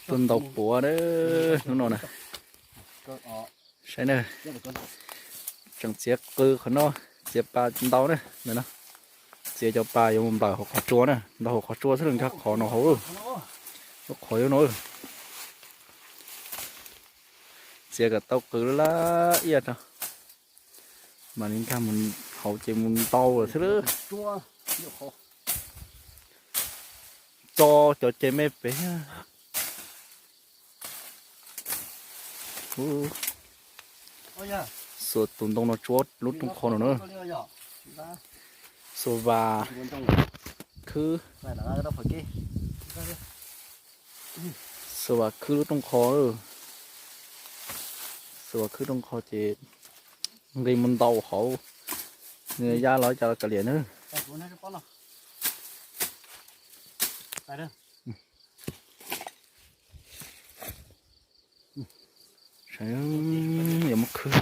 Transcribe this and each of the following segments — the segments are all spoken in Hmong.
Tuaj ntaus puav na, hnub no na. Saib na, tseem txiav qw qhov no, txiav pas ntau na, ntawm no. Txiav cov pas yuav mus nplawm hauv qhov tsua na, ntaus hauv qhov tsua xwb los nkag qhov no hauv. Lub qhov no. Txiav kom tau qw laj iaj rau. Mam li nkag mus hauv ces mus ntau lawm xwb lawm. Tso cov ces me pem. Xuas tus ntoo no tsuab lub rooj qho no na. Xuas vas khwb. Xuas vas khwb lub rooj qho. Xuas vas khwb rooj qho ces nqis mus ntau hauv. Nws ya los cas los kav liam na. Yuav muab khwb,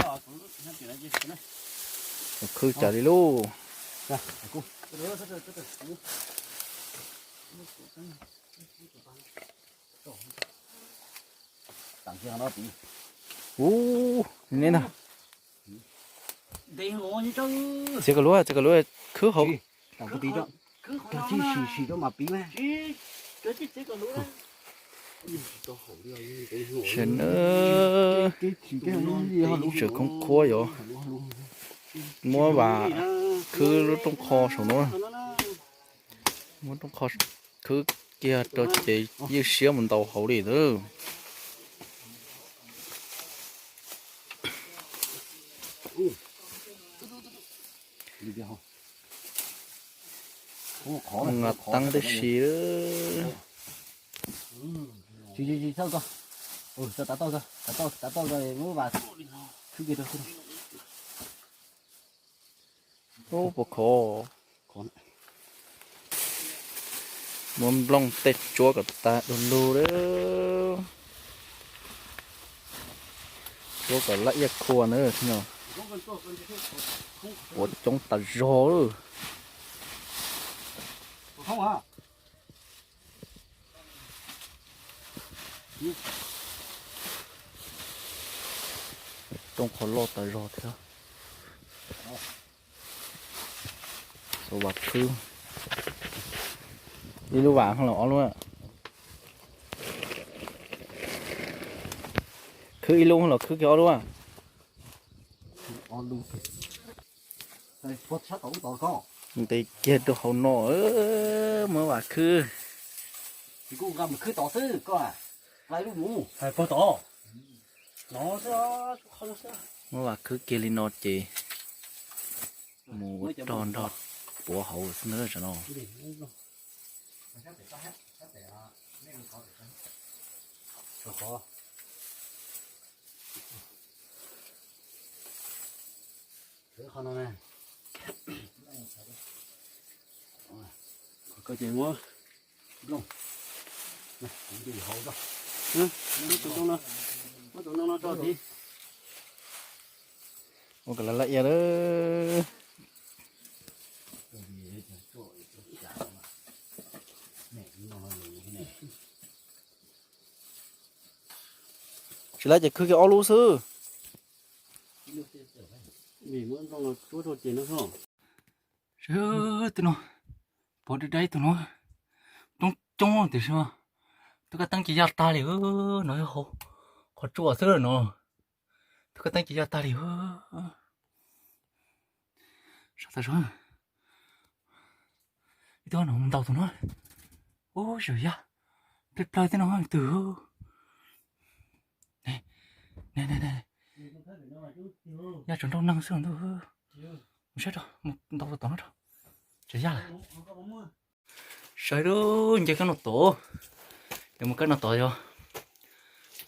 yuav khwb cas li lauj. Ub, ne na. Txiav kom luaj, txiav kom luaj, khwb hauv. Tseem khoob khuab yuav muab vas khwb lub rooj qho saum no. Muab rooj qho khwb kiag rau ces ywj siab mus ntaus hauv li ntawd. Nqa teeb tib si. Ub, puas khov. Muab nplooj tej tsuab kom tag du lug lawm. Tsuab kom laj iaj khua na. Puav coob tas zog lawm. Rooj qho loj tas zog thiab. Xuas vas khwb. Ib lub vas los ob lub? Khwb ib lub los khwb kiag ob lub? Nqis kiag rau hauv no, muab vas khwb. Muab vas khwb kiag li no ces mus rog nrog puav hauv xwb na no. Koj ces muab nplooj, muab tus ntoo no, muab tus ntoo no tso tid. Ua kom laj laj iaj lawm. Tsis laj ces khwb kiag ob lub xwb. Twb no, pov dai dai tus no, coob coob tiam sis mas twb koj teeb ces ya tag li no, hauv qhov tsua xwb no, twb koj teeb ces ya tag li. Sab tas zog. Ib tug no mus ntaus tus no. Ub, yawm yaj plawg plawg tej no twg. Yaj tsam nrauj neeg xwb ntuj. Mus saib rau, mus ntaus tus tom no rau. Tsam yaj lawm. Saib lub nce kab no tod, yog mus kab no tod yog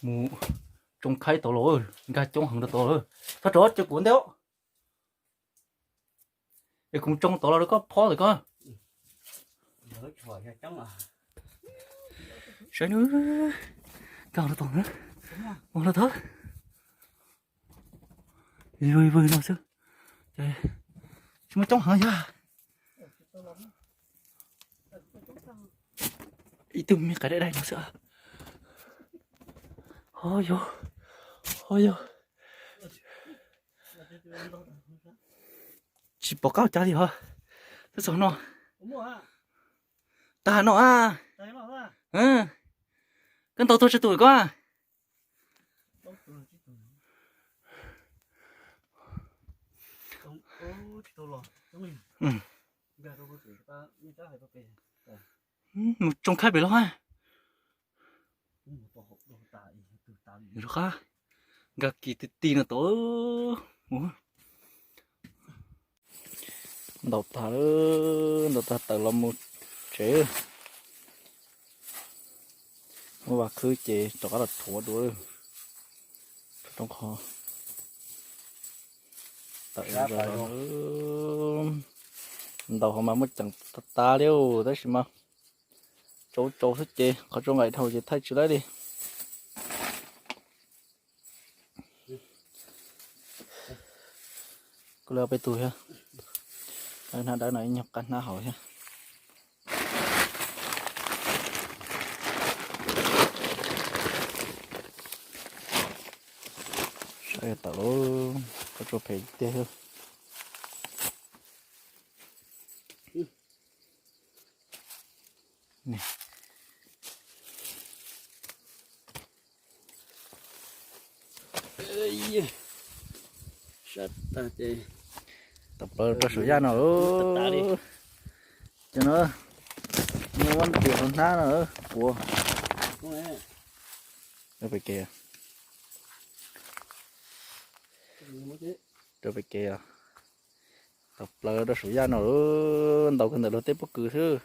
mus tsoo khaib tod los, nkag coob heev rau tod. Txhob rov cia kuv ntej. Es kuv mus tsoo tod los rau koj phob ntawm koj. Saib nws, nkag rau tod, mus rau tod. Vwg vwg no xwb, tsis muaj coob heev yog. Ib tug me qais dai dai no xwb. Ho yog, ho yog. Tsis pom qab cas li hos. Twb txog no. Tag no a. Koj ntaus tuag tsib tus koj. Mus tsoo khaib pem los a. Rov qab nkag kis ti ti no tod. Ntaus tag, ntaus tag tawm los mus tsev. Muab vas khwb ces rov qab los rhuav dua. Roob qhov tawm los, ntaus hauv mas muaj ceem tas tas li, tab sis mas tsau tsau xwb ces qhov tsau nqaim dhau ces thaij tsis laib li. Kuv lawv peb tug thiab. Hnab dawb no ib nyuag qab hnab hauv thiab. Saib tawm lauj, koj tsuas phem tiag thiab. Sab tag ces tawm plaws rau saum yaj no. Ces no nyob muab ntim hauv hnab no puav rau pem kev. Rau pem kev os. Tawm plaws rau saum yaj no, ntaus kiag ntawm luag tej pob kws xwb.